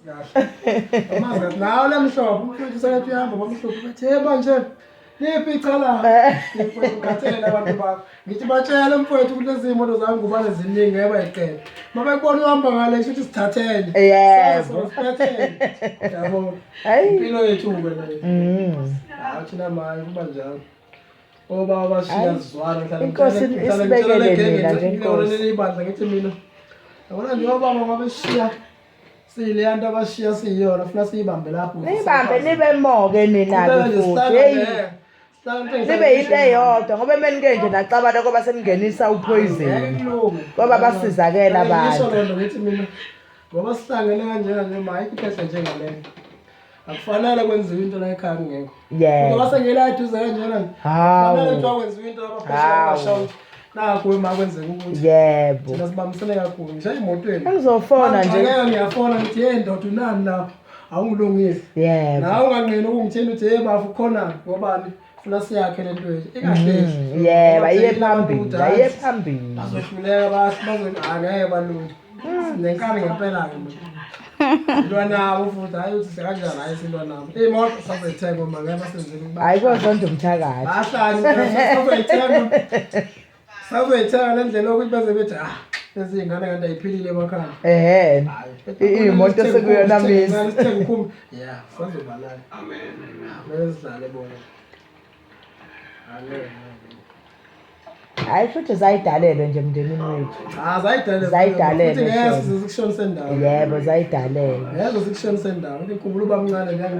Kahle. Amazi kahle. Nawe lemhlophe umfowethu sekathi uyahamba bamhlophe bathi hey manje liphi icala? Mfowethu ngikhathele abantu bakho. Ngithi batshele mfowethu ukuthi lezi moto zami ngubane ziningi ngeke bayiqede. Mabekubona uhamba ngale kusho ukuthi sithathele. Yebo. Sithathele. Yabo. Hayi. Impilo yethu ke leyo. Hayi thina manje kuba njalo. Obaba bashiya Hayi. zizwana ngihlala Inkosi ngitshela ngitshela le isibekele genge nina nje, ngitshela Nkosi. leli ibandla ngithi mina yabona nje obaba babeshiya siyileya nto abashiya siyiyona funa siyibambe lapho Nibambe nibe moke nina-ke futhi. Hey. Nibe yinto eyodwa ngoba emenike nje naxabana koba seningenisa upoison. Ngoba basizakele abantu. Ngisho loo nto ngithi mina ngoba sihlangene kanjena nje ma ayikho into enhle njengaleyo. Akufanele kwenziwe into la ekhaya kungekho. Yebo. Ngoba sengela eduze kanjena nje. Hawu. Kufanele kuthiwa kwenziwe into abaphesheya Hawu. bashawuthi. Nakho uma kwenzeka ukuthi Yebo. thina sibambisene kakhulu ngisho emotweni. Engizofona nje. Ngeke ngiyafona ngithi hey ndoda unani lapho awungilungisi. Yebo. Nawe unganqeni ukungitshela ukuthi hey bafu khona ngobani funa siyakhe lento yethu ingahlezi. Yebo, ayiye phambili, ayiye phambili. Bazohluleka bahle bazo angeke balunge. Sinenkani ngempela-ke mina. Silwa nabo futhi hhayi ukuthi sikanjani hhayi silwa nabo. Iy'moto sazoyithenga uma ngeke basenzele ukuba. Hayi kozonda umthakathi. Bahlanye sazoyithenga. Sazoyithenga le ndlela yokuthi beze bethi ah lezi iy'ngane kanti ayiphilile emakhaya. Ehhe. Hhayi. Iy'moto sekuyona mizi. Sithenga ukhumbi. Ya, sazobalala. Amen. Kumele sidlale bona. Amen. Hayi futhi zayidalelwe nje emndenini wethu. Cha zayidalelwe. Zayidalelwe, Futhi ngeke shame. size sikushonise ndawo. Yebo, zayidalelwe. Ngeke sikushonise ndawo. Ngikhumbula ubamncane ngeke.